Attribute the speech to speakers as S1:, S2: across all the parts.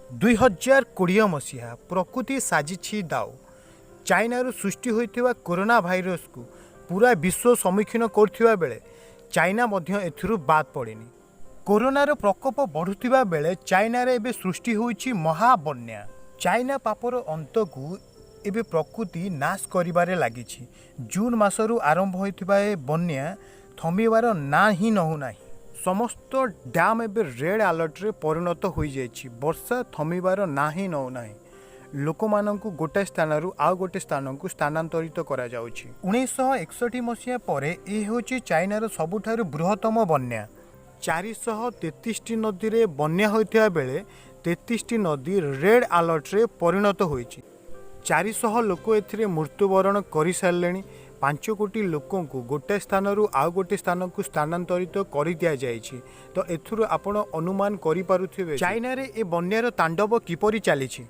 S1: 2020 ମସିହା ପ୍ରକୃତି ସାଜିଛି ଦାଉ। ଚାଇନାରୁ ସୃଷ୍ଟି ହୋଇଥିବା କରୋନା ଭାଇରସକୁ ପୁରା ବିଶ୍ୱ ସମ୍ମୁଖୀନ କରୁଥିବା ବେଳେ ଚାଇନା ମଧ୍ୟ ଏଥିରୁ ବାଦ୍ ପଡ଼ିନି। କରୋନାର ପ୍ରକୋପ ବଢ଼ୁଥିବା ବେଳେ ଚାଇନାରେ ଏବେ ସୃଷ୍ଟି ହୋଇଛି ମହାବନ୍ୟା। ଚାଇନା ପାପର ଅନ୍ତକୁ ଏବେ ପ୍ରକୃତି ନାଶ କରିବାରେ ଲାଗିଛି। ଜୁନ୍ ମାସରୁ ଆରମ୍ଭ ହୋଇଥିବା ଏ ବନ୍ୟା ଥମିବାର ନାଁ ହିଁ ନେଉନାହିଁ। ସମସ୍ତ ଡ୍ୟାମ୍ ଏବେ ରେଡ୍ ଆଲର୍ଟରେ ପରିଣତ ହୋଇଯାଇଛି। ବର୍ଷା ଥମିବାର ନାଁ ହିଁ ନେଉନାହିଁ। ଲୋକମାନଙ୍କୁ ଗୋଟାଏ ସ୍ଥାନରୁ ଆଉ ଗୋଟିଏ ସ୍ଥାନକୁ ସ୍ଥାନାନ୍ତରିତ କରାଯାଉଛି। 1961 ମସିହା ପରେ ଏ ହେଉଛି ଚାଇନାର ସବୁଠାରୁ ବୃହତ୍ତମ ବନ୍ୟା। 433ଟି ନଦୀରେ ବନ୍ୟା ହୋଇଥିବା ବେଳେ 33ଟି ନଦୀ ରେଡ୍ ଆଲର୍ଟରେ ପରିଣତ ହୋଇଛି। 400 ଲୋକ ଏଥିରେ ମୃତ୍ୟୁବରଣ କରିସାରିଲେଣି। 5 କୋଟି ଲୋକଙ୍କୁ ଗୋଟାଏ ସ୍ଥାନରୁ ଆଉ ଗୋଟିଏ ସ୍ଥାନକୁ ସ୍ଥାନାନ୍ତରିତ କରିଦିଆଯାଇଛି। ତ ଏଥିରୁ ଆପଣ ଅନୁମାନ କରିପାରୁଥିବେ, ଚାଇନାରେ ଏ ବନ୍ୟାର ତାଣ୍ଡବ କିପରି ଚାଲିଛି।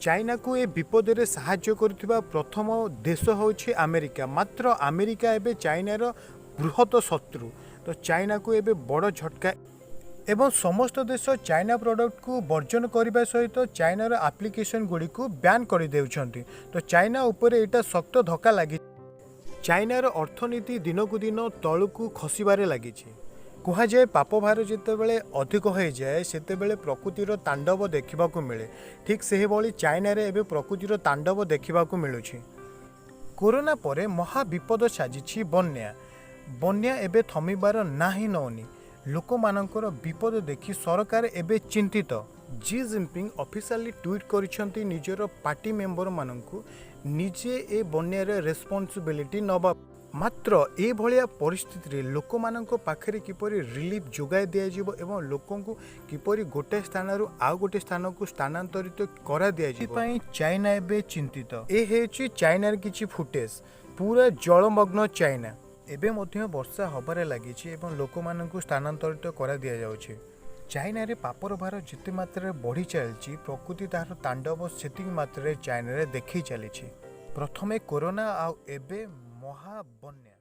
S1: ଚାଇନାକୁ ଏ ବିପଦରେ ସାହାଯ୍ୟ କରୁଥିବା ପ୍ରଥମ ଦେଶ ହେଉଛି ଆମେରିକା। ମାତ୍ର ଆମେରିକା ଏବେ ଚାଇନାର ବୃହତ ଶତ୍ରୁ। ତ ଚାଇନାକୁ ଏବେ ବଡ଼ ଝଟକା ଏବଂ ସମସ୍ତ ଦେଶ ଚାଇନା ପ୍ରଡ଼କ୍ଟକୁ ବର୍ଜନ କରିବା ସହିତ ଚାଇନାର ଆପ୍ଲିକେସନ୍ ଗୁଡ଼ିକୁ ବ୍ୟାନ୍ କରିଦେଉଛନ୍ତି। ତ ଚାଇନା ଉପରେ ଏଇଟା ଶକ୍ତ ଧକ୍କା ଲାଗି ଚାଇନାର ଅର୍ଥନୀତି ଦିନକୁ ଦିନ ତଳକୁ ଖସିବାରେ ଲାଗିଛି। କୁହାଯାଏ, ପାପ ଭାର ଯେତେବେଳେ ଅଧିକ ହୋଇଯାଏ, ସେତେବେଳେ ପ୍ରକୃତିର ତାଣ୍ଡବ ଦେଖିବାକୁ ମିଳେ। ଠିକ୍ ସେହିଭଳି ଚାଇନାରେ ଏବେ ପ୍ରକୃତିର ତାଣ୍ଡବ ଦେଖିବାକୁ ମିଳୁଛି। କରୋନା ପରେ ମହାବିପଦ ସାଜିଛି ବନ୍ୟା। ବନ୍ୟା ଏବେ ଥମିବାର ନାହିଁ ନେଉନି। ଲୋକମାନଙ୍କର ବିପଦ ଦେଖି ସରକାର ଏବେ ଚିନ୍ତିତ। ଜି ଜିନପିଙ୍ଗ ଅଫିସିଆଲି ଟ୍ୱିଟ୍ କରିଛନ୍ତି, ନିଜର ପାର୍ଟି ମେମ୍ବରମାନଙ୍କୁ ନିଜେ ଏ ବନ୍ୟାର ରେସ୍ପନ୍ସିବିଲିଟି ନେବା। ମାତ୍ର ଏଭଳିଆ ପରିସ୍ଥିତିରେ ଲୋକମାନଙ୍କ ପାଖରେ କିପରି ରିଲିଫ୍ ଯୋଗାଇ ଦିଆଯିବ ଏବଂ ଲୋକଙ୍କୁ କିପରି ଗୋଟାଏ ସ୍ଥାନରୁ ଆଉ ଗୋଟିଏ ସ୍ଥାନକୁ ସ୍ଥାନାନ୍ତରିତ କରାଦିଆଯିବ ପାଇଁ ଚାଇନା ଏବେ ଚିନ୍ତିତ। ଏ ହେଉଛି ଚାଇନାର କିଛି ଫୁଟେଜ୍। ପୁରା ଜଳମଗ୍ନ ଚାଇନା। ଏବେ ମଧ୍ୟ ବର୍ଷା ହେବାରେ ଲାଗିଛି ଏବଂ ଲୋକମାନଙ୍କୁ ସ୍ଥାନାନ୍ତରିତ କରାଦିଆଯାଉଛି। ଚାଇନାରେ ପାପର ଭାର ଯେତେ ମାତ୍ରାରେ ବଢ଼ି ଚାଲିଛି, ପ୍ରକୃତି ତାହାର ତାଣ୍ଡବ ସେତିକି ମାତ୍ରାରେ ଚାଇନାରେ ଦେଖେଇ ଚାଲିଛି। ପ୍ରଥମେ କରୋନା ଆଉ ଏବେ ମହାବନ୍ୟା।